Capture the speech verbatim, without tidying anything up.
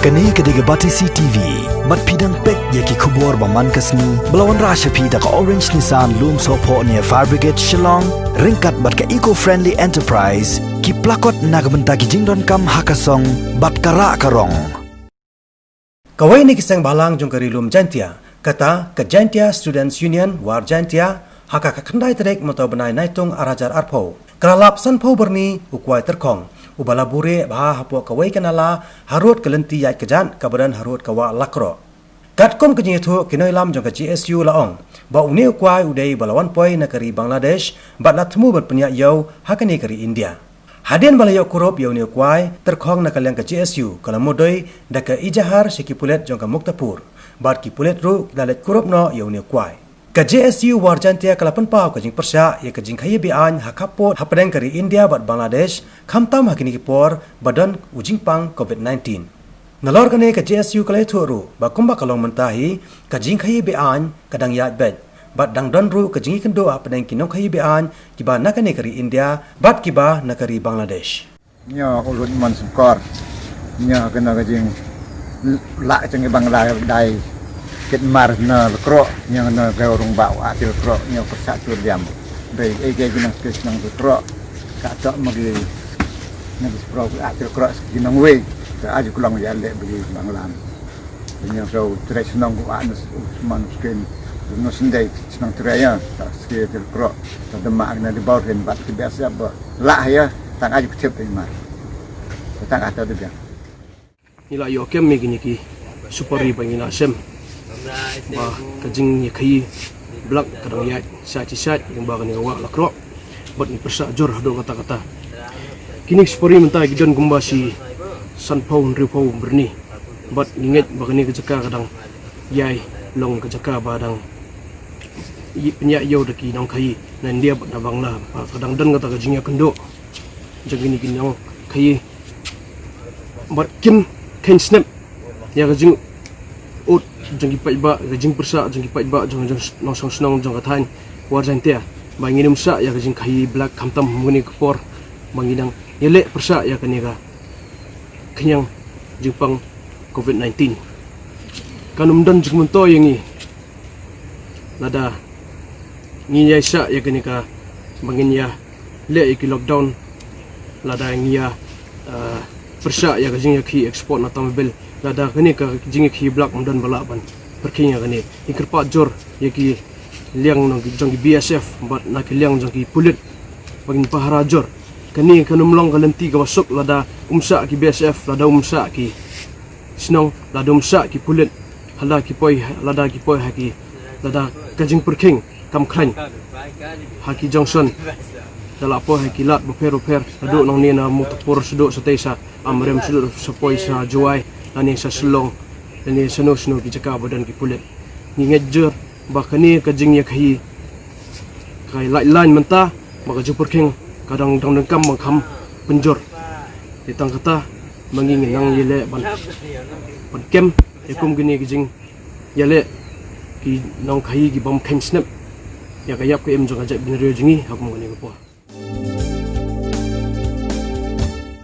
Kane ka dei ka Batesi T V. Bad phi dang peit ïa ki khubor ba man ka sngi ba la wanrah sha phi da ka Orange Nissan Lumsohphoh near Fire Brigade Shillong, ryngkat bad ka Eco Friendly Enterprise, ki plakot na ka bynta ki jingdonkam ha ka song bad ka rah ka rong. Kawei na ki seng bhalang jong ka Ri Lum Jaintia, kata ka Jaintia Students Union War Jaintia, ha ka khyndai tarik mynta u bnai Naitung ar hajar arphew, ka la lap sanphew byrni u kwai tyrkhong uba la buhrieh bha hapoh kawei ka nala harud ka lynti ïaid kjat kaba don harud ka wah Lakroh. Katkum ka jingïathuh, ki nongïalam jong ka J S U la ong ba une u kwai u dei uba la wan poi na ka ri Bangladesh bad la thmu ban pynïaid ïew ha kane ka ri India. Hadien ba la ïoh kurup ïa une u kwai tyrkhong na ka liang ka J S U, ka la mudui da ka ejahar sha ki pulit jong ka Muktapur, bad ki pulit ruh ki la leit kurup noh ïa une u kwai. Ka J S U War Jaintia ka la pynpaw ka jingpyrshah ïa ka jingkhaïi be-aiñ ha khappud hapdeng ka ri India bad Bangladesh, khamtam ha kine ki por ba don u jingpang covid nineteen. Nalor kane, ka J S U ka la ïathuh ruh ba kumba ka long mynta hi, ka jingkhaïi be-aiñ ka dang ïaid beit, bad dang don ruh ka jingïakynduh hapdeng ki nongkhaïi be-aiñ kiba na kane ka ri India bad kiba na ka ri Bangladesh. Ñiaw u lut man sngkor. Ñiaw kane ka jing lah jong i Bangla dai kit mar na Lakroh, ñiaw na ka rung ba u atil Lakroh, ñiaw pyrshah tur diam. Bei ei ka jing nang skis nang Lakroh. Ka tok magi nang spro u atil Lakroh ki nang wei. Ka aju klong ïa leh bagi Bangla. Ñiaw ka u trei shnong u ah nus u sman u skin. Nus ndai shnong trei ïa. Ta ski atil Lakroh. Ta dema ak na di bawr hin bat ki biasa ba. Lah ïa, tang aju ktip ïa mar. Tang ata de biang. Ngi la ïoh kem ïa kine ki supari ba ngi la shem. Ba ka jingïakhaïi blak ka dang ïaid sha shi sha ïa ba kane ka wah Lakroh. Bad ngi pyrshah jur haduh katta katta. Kine ki supari mynta ki don kumba shi sanphew hynriewphew byrni. Bad ngi ngeit ba kane ka jaka ka dang ïai long ka jaka ba dang ï-, pynïaid ïew da ki nongkhaïi na India bad na Bangla, ba ka dang don kata ka jingïakynduh jong kine ki nongkhaïi. Bad kim kheiñ snep ïa ka jingud jong ki paidbah, ka jingpyrshah jong ki paidbah jong, jong nongshong shnong jong ka thaiñ War Jaintia, ba ngin ym shah ïa ka jingkhaïi blak khamtam ha kane ka por ba ngi dang ïaleh pyrshah ïa kane ka khñiang jingpang covid nineteen. Kan ym don jingmyntoi ïa ngi lada ngin ïa shah ïa kane ka ba ngin ïa leh ïa ki lockdown, lada ngi ïa, eh, pyrshah ïa ka jingïakhaïi export na Tamil Nadu, lada kane ka jingïakhaïi blak ym don ba lah ban pyrkhing ïa kane. Ngi kyrpad jur ïa ki liang nong ki, jong ki B S F bad na ki liang jong ki pulit ba ngin pahara jur. Kane kan ym long ka lynti kaba suk lada um shah ki B S F, lada um shah ki shnong, lada um shah ki pulit, lada ki poi, lada ki poi ha ki, lada ka jingpyrkhing kam khlaiñ ha ki junction, da la poi ha ki lad bapher bapher, naduh nangne na Muktapur shaduh shatei sha Amrem, shaduh sha poi sha Jowai lane sha Shillong lane shano shano ki jaka ba don ki pulit. Ngi ngeit jur ba kane ka jingïakhaïi ka lait laiñ mynta, ba ka jingpyrkhing ka dang, dang donkam ba kham pynjur. Te tang kata ba ngi ngin nang ïaleh ban, ban kem ïa kum kine ki jingïaleh ki nongkhaïi ki bym kheiñ snep ïa ka ïap ka im jong ka jaitbynriew jong ngi ha kum kane ka por.